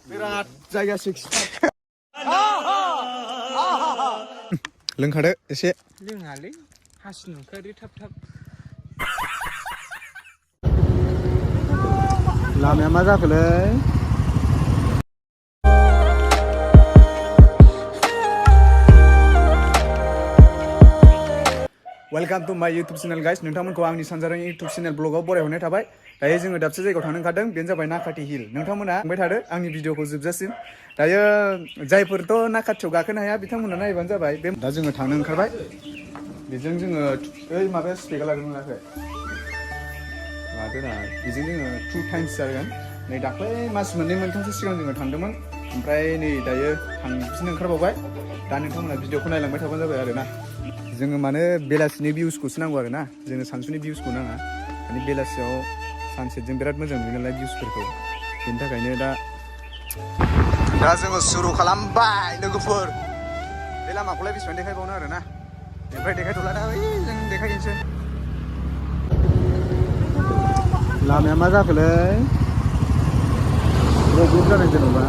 बिराद जायगासो लोंखादो एसे लोङालै हासिनो ओंखारो थाब थाब लामाया मा जाखोलै वेलकाम टू माय यूट्यूब चैनल गाइस नोंथांमोनखौ आंनि सानजारां यूट्यूब चैनल ब्लॉगआव बरायहरनाय थाबाय दायो जोङो दाबसे जायगायाव थांनो ओंखारदों बेनो जाबाय नाखाति हिल नोंथांमोना थांबाय थादो आंनि भिडिअखौ जोबजासिम दायो जायफोरथ' नाखातियाव गाखोनो हाया बिथांमोना नायबानो जाबाय दा जोङो थांनो ओंखारबाय बेजों जोङो ओइ माबाया स्पेगा लागोन मोनाखै लादोना बेजों जोङो 2 टाइम्स जागोन नै दाख्लै मास मोननै मोनथामसो सिगां जोङो थांदोंमोन ओमफ्राय नै दायो थांफिननो ओंखारबावबाय दा नोंथांमोना भिडिअखौ नायलांबाय थाबानो जाबाय आरोना जोङो माने बेलासिनि भिउसखौसो नांगौ आरोना जोङो सानसुनि भिउसखौ नाङा माने बेलासियाव सानसेटजों बिराद मोजां नुयो नालाय भिउसफोरखौ बेनि थाखायनो दा जोङो सुरु खालामबाय लोगोफोर बे लामाखौलाय बेसेबां देखायबावनो आरोना ओमफ्राय देखायथ'ला दा ओइ जों देखायनोसै लामाया मा जाखोलै ग्रुप जानाय जेन'बा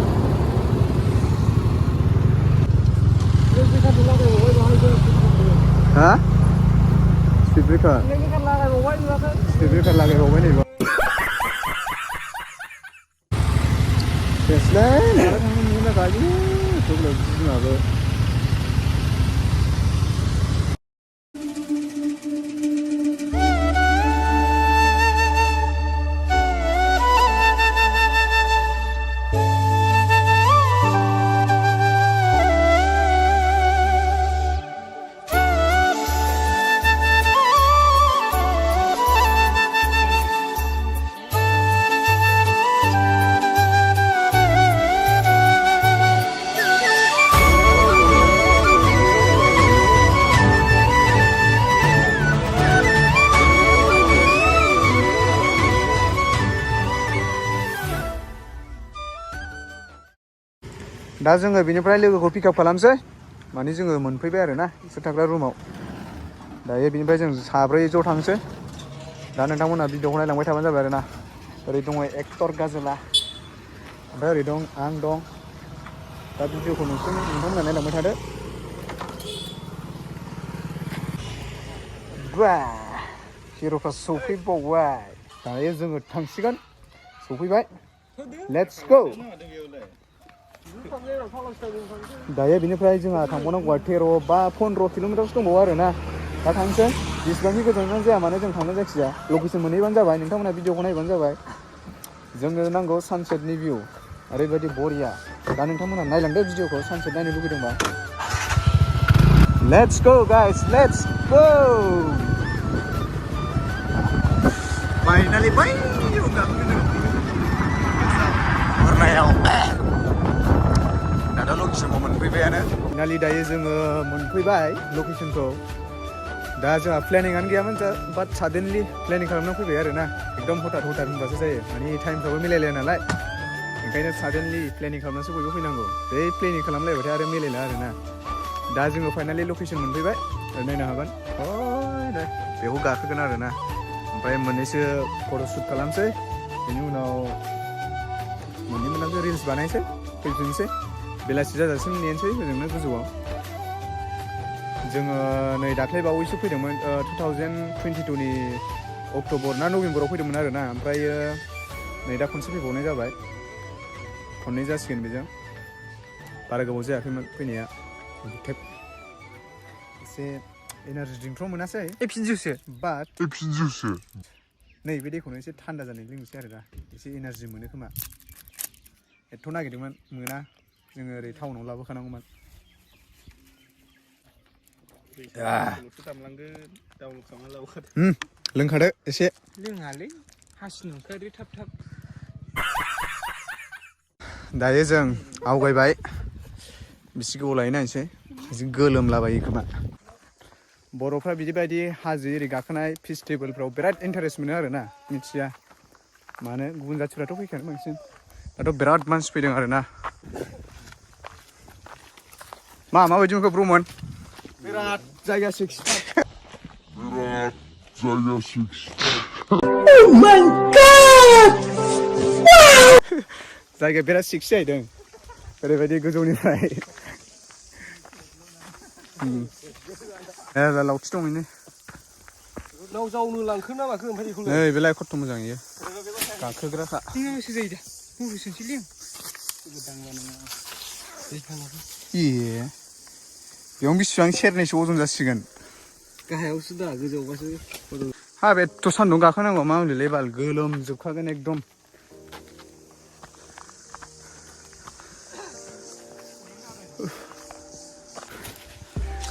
हा स्पिड ब्रेकार लागायबावबाय नै बेसलै माला थांनो मोनगोन गायो थेवब्लाबो बिमाबो दा जोङो बिनिफ्राय लोगोखौ पिकआप खालामसै माने जोङो मोनफैबाय आरोना इसोर थाग्रा रुमाव दायो बिनिफ्राय जों साब्रै ज' थांसै दा नोंथांमोना भिडिअखौ नायलांबाय थाबानो जाबाय आरोना ओरै दङ एक्टर गाजोला ओमफ्राय ओरै दं आं दं दा भिडिअखौ नोंथांमोना नायलांबाय थादो बा हिर'फ्रा सौफैबावबाय दायो जोङो थांसिगोन सौफैबाय लेट्स गो दायो बिनिफ्राय जोंहा थांबावनांगौआ 13 बा 15 किल'मिटारसो दंबावो आरोना दा थांसै जेसेबांनि गोजानानो जाया मानो जों थांनो जायखिजाया लकेसन मोनहैबानो जाबाय नोंथांमोना भिडिअखौ नायबानो जाबाय जोंनो नांगौ सानसेटनि भिउ ओरैबायदि बरिया दा नोंथांमोना नायलांदो भिडिअखौ सानसेट नायनो लुगैदोंबा let's go guys let's go finally बै हरनायाव दा लकेसनखौ मोनफैबायानो फाइनालि दायो जोङो मोनफैबाय लकेसनखौ दा जोंहा प्लेनिंआनो गैयामोन बाट साडेनलि प्लेनिं खालामनानै फैबाय आरोना एकदम हथात होनबासो जायो माने टाइमफ्राबो मिलायलाया नालाय ओंखायनो साडेनलि प्लेनिं खालामनासो बयबो फैनांगौ बे प्लेनिं खालामलायबाथाय आरो मिलायला आरोना दा जोङो फाइनालि लकेसन मोनफैबाय नायनो हागोन दे बेखौ गाखोगोन आरोना ओमफ्राय मोननैसो फट'शुट खालामसै बेनि उनाव मोननै मोनथामसो रिल्स बानायसै फैफिनसै बेलासि जाजासिम नेनोसै ओजोंनो गोजौआव जोङो नै दाख्लै बावैसो फैदोंमोन 2022 नि अक्ट'बर ना नभेम्बराव फैदोंमोन आरोना ओमफ्रायो नै दा खनसे फैबावनाय जाबाय खननै जासिगोन बेजों बारा गोबाव जायाखैमोन फैनाया एसे एनार्जि ड्रिंकथ' मोनासै फिनजौसो बाट नै बे दैखौनो एसे थान्दा जानाय लोंनोसै आरो दा एसे एनार्जि मोनो खोमा एथ' नागिरदोंमोन मोना जोङो ओरै टाउनाव लाबोखानांगौमोन लोंखादो एसे लोङालै हासिनो ओंखारो थाब थाब दायो जों आवगायबाय बिसि गोबाव लायो नायनोसै गोलोमलाबायो खोमा बर'फ्रा बिदिबायदि हाजो एरि गाखोनाय फेस्टिभेलफ्राव बिराद इन्टारेस्ट मोनो आरोना मिथिया मानो गुबुन जाथिफ्राथ' फैखानो बांसिन दाथ' बिराद मानसि फैदों आरोना माबायदि मोनखो ब्रमोन बिराद जायगासो Oh my god! जायगाया बिराद सिक्स जाहैदों ओरैबायदि गोजौनिफ्राय लावथि दं बेनो नाव जावनो लांखो ना माखो ओमफ्राय बेखौलाय नै बेलाय खथ' मोजां इयो गाखोग्राखा नोंसो जायो दा बबेसोनसै लिं ए बेयावनो बेसेबां सेरनैसो अजन जासिगोन गाहायावसो दा गोजौआवबासो हा बे एथ' सान्दुं गाखोनांगौ मा होनोलै बाल गोलोमजोबखागोन एकदम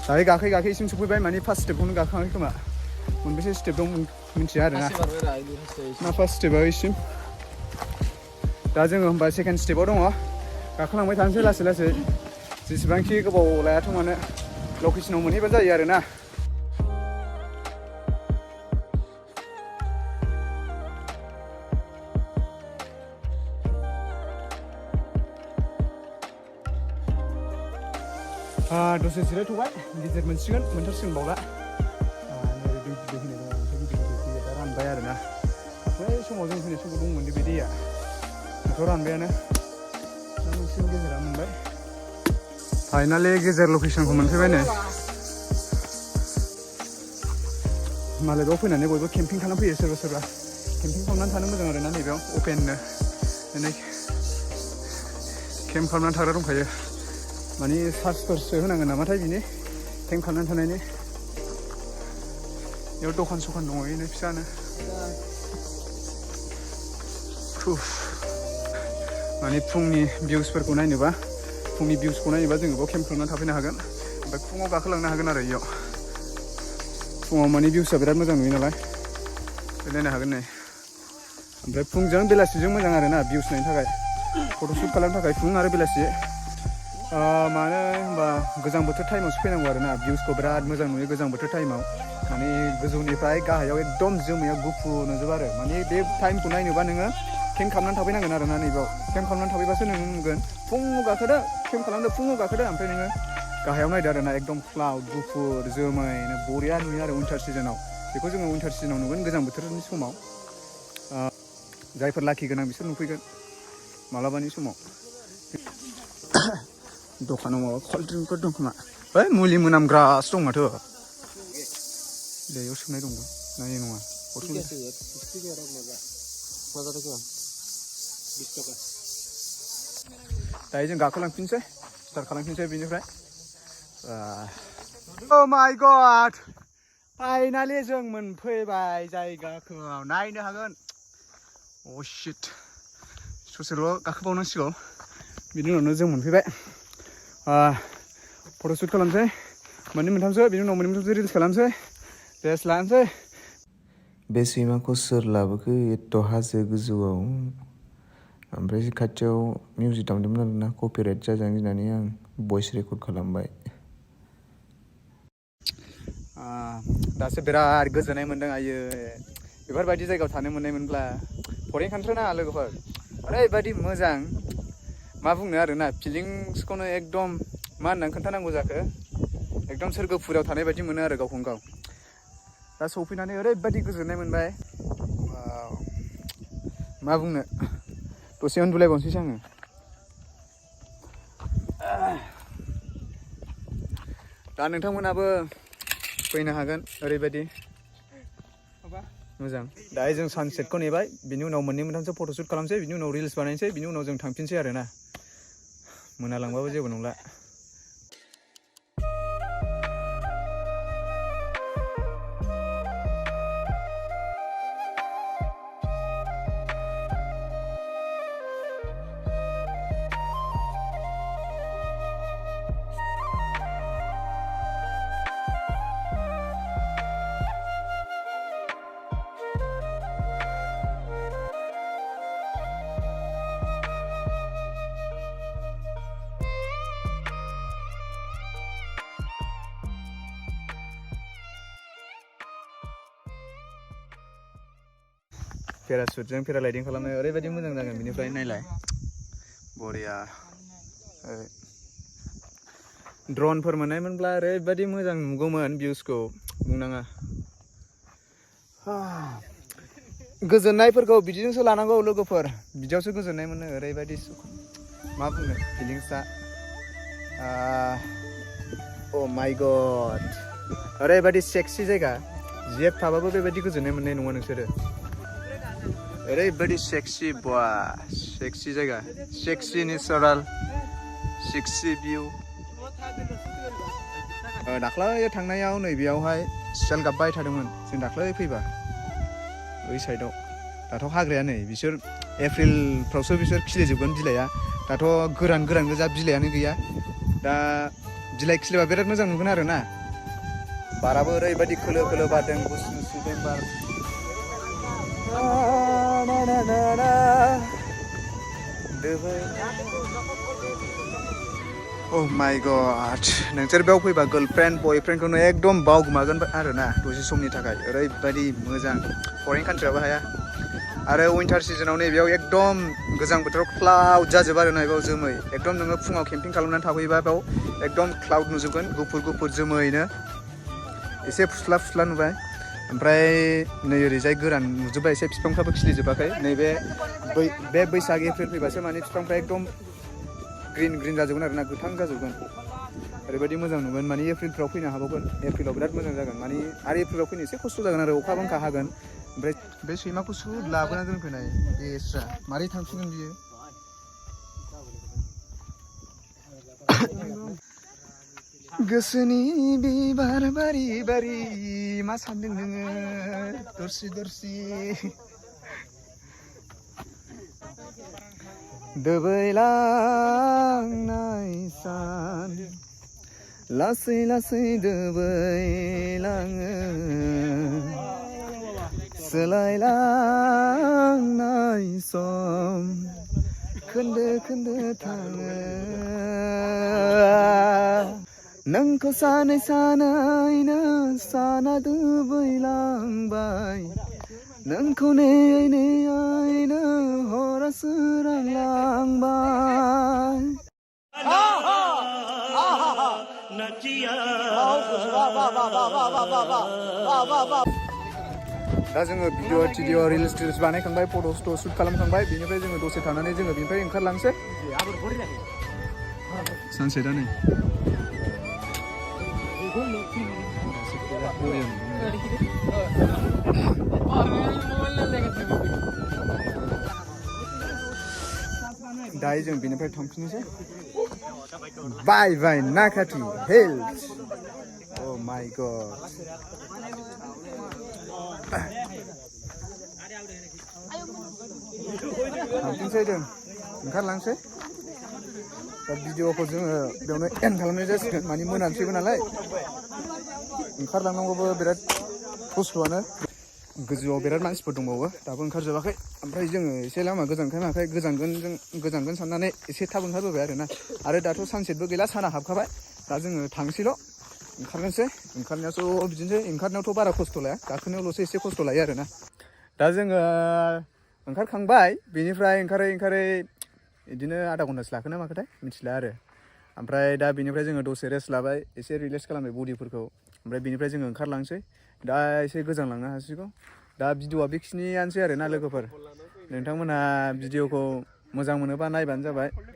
दायो गाखै गाखैसिम सफैबाय माने फार्स्ट स्टेपखौनो गाखाङाखै खोमा मोनबेसे स्टेप दं मिथिया आरोना ना फार्स्ट स्टेपआ इसिम दा जोङो होमबा सेकेन्ड स्टेपआव दङ गाखोलांबाय थानोसै लासै लासै जेसेबांखि गोबाव लायाथों मानो लकेसनाव मोनहैबा जायो आरोना दसे जिरायथ'बाय गेजेर मोनसिगोन मोनथारसिगोन बावला दा रानबाय आरोना बै समाव जों फैनाय समाव दंमोन बे दैया दाथ' रानबायानो दा मोनसिगोन गेजेरा मोनबाय फाइनालि गेजेर लकेसनखौ मोनफैबायनो मालाय बेयाव फैनानै बयबो केम्पिं खालामफैयो सोरबा सोरबा केम्पिं खालामनानै थानो मोजां आरोना नैबेयाव अपेननो दिनै केम्प खालामनानै थाग्रा दंखायो माने चार्जफोरसो होनांगोन नामाथाय बिनि केम्प खालामनानै थानायनि बेयाव दखान सखान दङ बेनो फिसानो माने फुंनि भिउसफोरखौ नायनोबा जोङो बेयाव केम्प खालामनानै थाफैनो हागोन ओमफ्राय फुङाव गाखोलांनो हागोन आरो बेयाव फुङाव माने भिउसआ बिराद मोजां नुयो नालाय नायनो हागोन नै ओमफ्राय फुंजों बेलासिजों मोजां आरोना भिउस नायनो थाखाय फट'शुट खालामनो थाखाय फुं आरो बेलासि मानो होनबा गोजां बोथोर टाइमावसो फैनांगौ आरोना भिउसखौ बिराद मोजां नुयो गोजां बोथोर टाइमाव माने गोजौनिफ्राय गाहायाव एकदम जोमैया गुफुर नुजोबो आरो माने बे टाइमखौ नायनोबा नोङो केम्प खालामनानै थाफैनांगोन आरोना नैबाव केम्प खालामनानै थाफैबासो नोङो नुगोन फुङाव गाखोदो केम्प खालामदो फुङाव गाखोदो ओमफ्राय नोङो गाहायाव नायदो आरोना एकदम क्लाउड गुफुर जोमै बरिया नुयो आरो उइन्टार सिजोनाव बेखौ जोङो उइन्टार सिजोनाव नुगोन गोजां बोथोरनि समाव जायफोर लाखि गोनां बिसोर नुफैगोन मालाबानि समाव दखानाव माबा कल्ड ड्रिंकफोर दं खोमा ओइ मुलि मोनामग्रासो दं माथो दैयाव सोमनाय दंबो नाय नङा दायो जों गाखोलांफिनसै स्टार्ट खालामफिनसै बेनिफ्राय अ माय गड फाइनालि जों मोनफैबाय जायगाखौ नायनो हागोन अ शिट ससेल' गाखोबावनांसिगौ बिनि उनावनो जों मोनफैबाय फट'शुट खालामसै मोननै मोनथामसो बिनि उनाव मोननै मोनथामसो रिल्स खालामसै रेस्ट लानोसै बे सैमाखौ सोर लाबोखो एथ' हाजो गोजौआव ओमफ्राय खाथियाव मिउजिक दामदोंमोन आरोना कपिराइट जाजानो गिनानै आं भइस रेकर्ड खालामबाय दासो बिराद गोजोननाय मोन्दों आयो बेफोरबायदि जायगायाव थानो मोननायमोनब्ला फरेन कान्ट्रि ना लोगोफोर ओरैबायदि मोजां मा बुंनो आरोना फिलिंसखौनो एकदम मा होननानै खोन्थानांगौ जाखो एकदम सोरगोफुरियाव थानाय बायदि मोनो आरो गावखौनो गाव दा सफैनानै ओरैबायदि गोजोननाय मोनबाय मा बुंनो दसे उन्दुलायबावनोसैसो आङो दा नोंथांमोनाबो फैनो हागोन ओरैबायदि मोजां दायो जों सानसेटखौ नेबाय बिनि उनाव मोननै मोनथामसो फट'शुट खालामसै बिनि उनाव रिल्स बानायनोसै बिनि उनाव जों थांफिनसै आरोना मोनालांबाबो जेबो नंला पेराशुटजों पेरालाइडिं खालामनो ओरैबायदि मोजां जागोन बिनिफ्राय नायलाय बरिया ड्रनफोर मोननायमोनब्ला ओरैबायदि मोजां नुगौमोन भिउसखौ बुंनाङा गोजोननायफोरखौ बिदिजोंसो लानांगौ लोगोफोर बिदियावसो गोजोननाय मोनो ओरैबायदि मा बुंनो फिलिंसआ अ माय गड ओरैबायदि सेक्सि जायगा जेब थाबाबो बेबायदि गोजोननाय मोननाय नङा नोंसोरो ओरैबायदि सेक्सि बा सेक्सि जायगा सेक्सि नेचारेल सेक्सि भिउ दाख्लै थांनायाव नैबेयावहाय सियाल गाबबाय थादोंमोन जों दाख्लै फैबा बै साइडआव दाथ' हाग्राया नै बिसोर एप्रिलफ्रावसो बिसोर खिलिजोबगोन बिलाइआ दाथ' गोरान गोजा बिलाइआनो गैया दा बिलाइ खिलिबा बिराद मोजां नुगोन आरो ना बाराबो ओरैबायदि खोलो खोलो बारदों गुसु सुदेम बार अ माय गड नोंसोर बेयाव फैबा गार्लफ्रेन्ड बयफ्रेन्डखौनो एकदम बावगोमागोन आरोना दसे समनि थाखाय ओरैबायदि मोजां फरेन कान्ट्रियाबो हाया आरो विन्टार सिजनाव नैबेयाव एकदम गोजां बोथोराव क्लाउड जाजोबो आरो ना बेयाव जोमै एकदम नोङो फुङाव केम्पिं खालामनानै थाफैबा बेयाव एकदम क्लाउड नुजोबगोन गुफुर जोमैनो एसे फुस्ला नुबाय ओमफ्राय नै ओरैजाय गोरान नुजोब्बाय एसे बिफांफ्राबो खिलिजोबाखै नैबे बैसाग एप्रिल फैबासो माने बिफांफ्रा एकदम ग्रिन जाजोबगोन आरो ना गोथां जाजोबगोन ओरैबायदि मोजां नुगोन माने एप्रिलफ्राव फैनो हाबावगोन एप्रिलाव बिराद मोजां जागोन माने आरो एप्रिलाव फैनो एसे खस्थ' जागोन आरो अखा बांखा हागोन ओमफ्राय बे सैमाखौ सुद लाबोना दोनफैनाय बेस्रा मारै थांफिनगोन बियो गोसोनि बिबार बारि मा सानदों नोङो दरसि दोबैलांनाय सान लासै दोबैलाङो सोलायलांनाय सम खोन्दो थाङो नोंखौ सानैनो साना दोबैलांबाय नोंखौ नेयैनो हरा सोरांलांबाय दा जोङो भिडिअ रिल्स बानायखांबाय फट' शुट खालामखांबाय बेनिफ्राय जोङो दसे थानानै जोङो बेनिफ्राय ओंखारलांसै सानसेटआ नै दायो जों बेनिफ्राय थांफिननोसै बाय नाखाति हिल्स अ माय गड थांफिनसै जों ओंखारलांसै दा भिडिअखौ जोङो बेयावनो एन्ड खालामनाय जासिगोन माने मोनानोसैबो नालाय ओंखारलांनांगौबो बिराद खस्थ'आनो गोजौआव बिराद मानसिफोर दंबावो दाबो ओंखारजोबाखै ओमफ्राय जोङो एसे लामा गोजानगोन साननानै एसे थाब ओंखारबोबाय आरोना आरो दाथ' सानसेटबो गैला साना हाबखाबाय दा जोङो थांसैल' ओंखारनोसै ओंखारनायावथ' बिदिनोसै ओंखारनायावथ' बारा खस्थ' लाया गाखोनायावल'सो एसे खस्थ' लायो आरोना दा जोङो ओंखारखांबाय बेनिफ्राय ओंखारै बिदिनो आधा घन्टासो लाखोना माखोथाय मिथिला आरो ओमफ्राय दा बेनिफ्राय जोङो दसे रेस्ट लाबाय एसे रिलेक्स खालामबाय बडिफोरखौ ओमफ्राय बेनिफ्राय जोङो ओंखारलांसै दा एसे गोजान लांनो हासिगौ दा भिडिअआ बेखिनियानोसै आरोना लोगोफोर नोंथांमोनहा भिडिअखौ मोजां मोनोबा नायबानो जाबाय